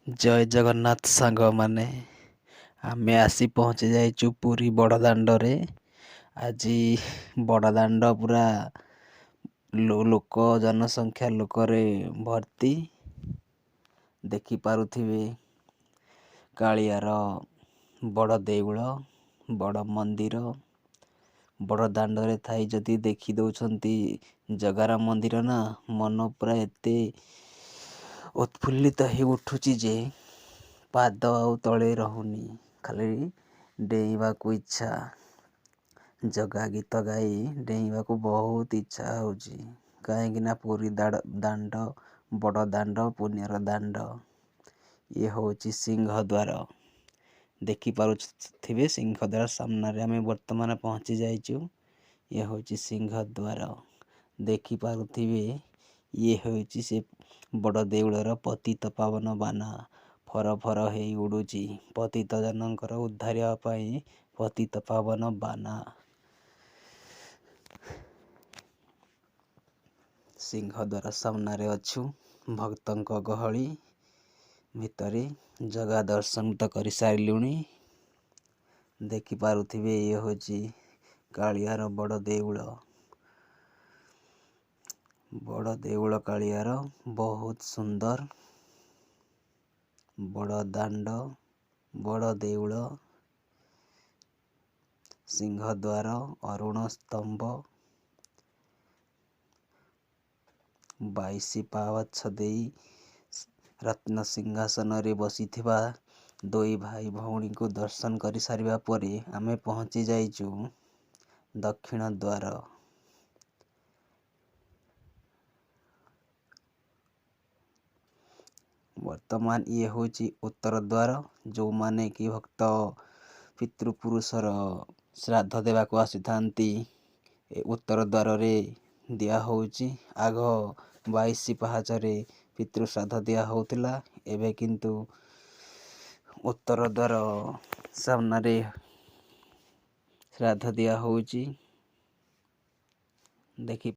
ଜୟ ଜଗନ୍ନାଥ ସାଙ୍ଗମାନେ, ଆମେ ଆସି ପହଞ୍ଚି ଯାଇଛୁ ପୁରୀ ବଡ଼ଦାଣ୍ଡରେ। ଆଜି ବଡ଼ଦାଣ୍ଡ ପୁରା ଲୋକ ଜନସଂଖ୍ୟା ଲୋକରେ ଭର୍ତ୍ତି। ଦେଖିପାରୁଥିବେ କାଳିଆର ବଡ଼ ଦେଉଳ, ବଡ଼ ମନ୍ଦିର। ବଡ଼ ଦାଣ୍ଡରେ ଥାଇ ଯଦି ଦେଖି ଦଉଛନ୍ତି ଜଗାର ମନ୍ଦିର ନା, ମନ ପୁରା ଏତେ ଉତ୍ଫୁଲ୍ଲିତ ହେଇ ଉଠୁଛି ଯେ ପାଦ ଆଉ ତଳେ ରହୁନି, ଖାଲି ଡେଇଁବାକୁ ଇଚ୍ଛା। ଜଗା ଗୀତ ଗାଇ ଡେଇଁବାକୁ ବହୁତ ଇଚ୍ଛା ହେଉଛି, କାହିଁକି ନା ପୁରୀ ଦାଣ୍ଡ ବଡ଼ ଦାଣ୍ଡ, ପୁଣ୍ୟର ଦାଣ୍ଡ। ଇଏ ହେଉଛି ସିଂହଦ୍ୱାର। ଦେଖିପାରୁଥିବେ ସିଂହଦ୍ୱାର ସାମ୍ନାରେ ଆମେ ବର୍ତ୍ତମାନ ପହଞ୍ଚି ଯାଇଛୁ। ଇଏ ହେଉଛି ସିଂହଦ୍ୱାର। ଦେଖିପାରୁଥିବେ ଇଏ ହେଉଛି ସେ ବଡ଼ ଦେଉଳର ପତିତ ପାବନ ବାନା, ଫର ଫର ହେଇ ଉଡ଼ୁଛି ପତିତ ଜନଙ୍କର ଉଦ୍ଧାରିବା ପାଇଁ ପତିତ ପାବନ ବାନା। ସିଂହଦ୍ୱାର ସାମ୍ନାରେ ଅଛୁ, ଭକ୍ତଙ୍କ ଗହଳି ଭିତରେ ଜଗା ଦର୍ଶନ ତ କରିସାରିଲୁଣି। ଦେଖିପାରୁଥିବେ ଇଏ ହେଉଛି କାଳିଆର ବଡ଼ ଦେଉଳ। ବଡ଼ ଦେଉଳ କାଳିଆର ବହୁତ ସୁନ୍ଦର। ବଡ଼ ଦାଣ୍ଡ, ବଡ଼ ଦେଉଳ, ସିଂହଦ୍ୱାର, ଅରୁଣ ସ୍ତମ୍ଭ, 22 ପାହାଚ ଦେଇ ରତ୍ନ ସିଂହାସନରେ ବସିଥିବା ଦୁଇ ଭାଇ ଭଉଣୀଙ୍କୁ ଦର୍ଶନ କରିସାରିବା ପରେ ଆମେ ପହଞ୍ଚି ଯାଇଛୁ ଦକ୍ଷିଣ ଦ୍ୱାର। ବର୍ତ୍ତମାନ ଇଏ ହେଉଛି ଉତ୍ତର ଦ୍ୱାର। ଯେଉଁମାନେ କି ଭକ୍ତ ପିତୃପୁରୁଷର ଶ୍ରାଦ୍ଧ ଦେବାକୁ ଆସିଥାନ୍ତି, ଏ ଉତ୍ତର ଦ୍ୱାରରେ ଦିଆହେଉଛି। ଆଗ 22 ପାହାଚରେ ପିତୃ ଶ୍ରାଦ୍ଧ ଦିଆ ହେଉଥିଲା, ଏବେ କିନ୍ତୁ ଉତ୍ତର ଦ୍ୱାର ସାମ୍ନାରେ ଶ୍ରାଦ୍ଧ ଦିଆ ହେଉଛି। ଦେଖି